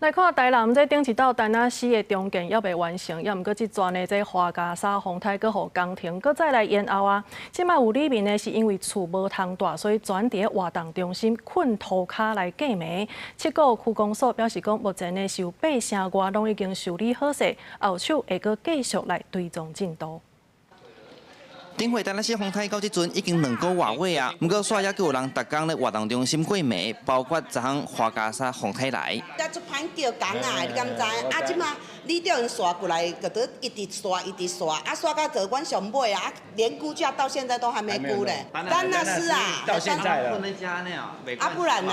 來看台南這頂一道田仔死的重建猶未完成，猶毋過這逝呢這樺加沙風颱閣予工程閣再來延後啊！這擺有里民呢是因為厝無通蹛，所以轉佇活動中心睏塗跤來過暝。七股區公所表示講，目前呢是有八成外攏已經修理好勢，後手會閣繼續來追蹤進度。頂回田仔死風颱到這陣已經2個外月啊，毋過煞猶閣有人逐工咧活動中心過暝，包括昨昏樺加沙風颱來。這足歹叫工啊，你敢知？啊，這馬里長𪜶煞過來，就佇一直煞，一直煞，啊，煞到到阮上尾啊，連估價到現在都還沒估咧。但那是啊，到現在了。啊，不然呢？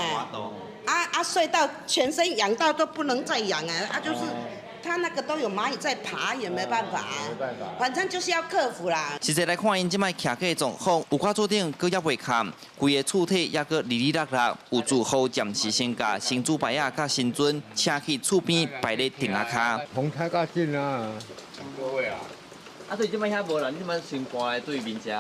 啊啊，睡到全身癢到都不能再癢啊！啊，就是。他那個都有螞蟻在爬，也沒辦法啊。反正就是要克服啦。實際來看，𪜶這擺徛架狀況，有寡厝頂閣猶未崁，規个厝體猶閣離離落落，有住戶暫時先共神主牌仔佮神尊請去厝邊擺咧亭仔跤。風太較緊啊。個月啊。啊，所以這擺遐無人，你這擺先搬來對面遮。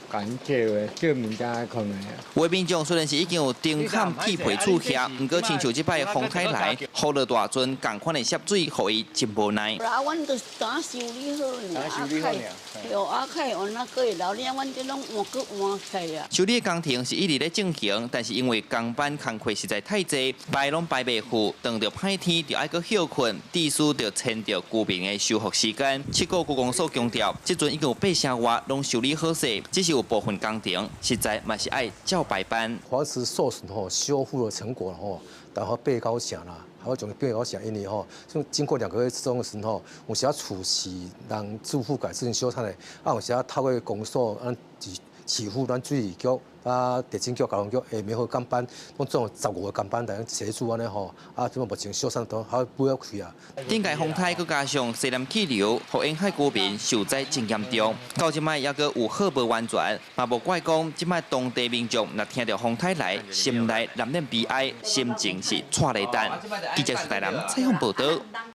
敢借的，借物件來看的。有的民眾雖然是已經有釘崁鐵皮厝徛，毋過親像這擺風颱來，雨落大陣，仝款的涉水，予伊真無奈。啊，阮就剛修理好爾，啊，對，啊，蓋完啊，閣會流，你看阮這攏換閣換起來啊。修理工程是一直咧進行，但是因為工班工課實在太濟，排攏排袂赴，當著歹天就愛閣歇睏，致使著延著居民的修復時間。七股區公所強調，這陣已經有八成外攏修理好勢，只是有部分工程實在嘛是愛照排班。房子受損吼，修復的成果吼，然後八九成啦，還有種八九成，因為吼，經過2個月之中的時候，有時厝是人住戶改自行修繕的，啊，有時透過公所，咱市府、咱水利局、啊地政局、交通局下面好工班，攏總15個工班來協助按呢吼，啊，這目前修繕都還不要開啊。頂屆風颱閣加上西南氣流，予沿海居民受災真嚴重。到這擺猶閣有好無完全，嘛無怪講這擺當地民眾若聽著風颱來，心內難免悲哀，心情是掣咧等。記者台南採訪報導。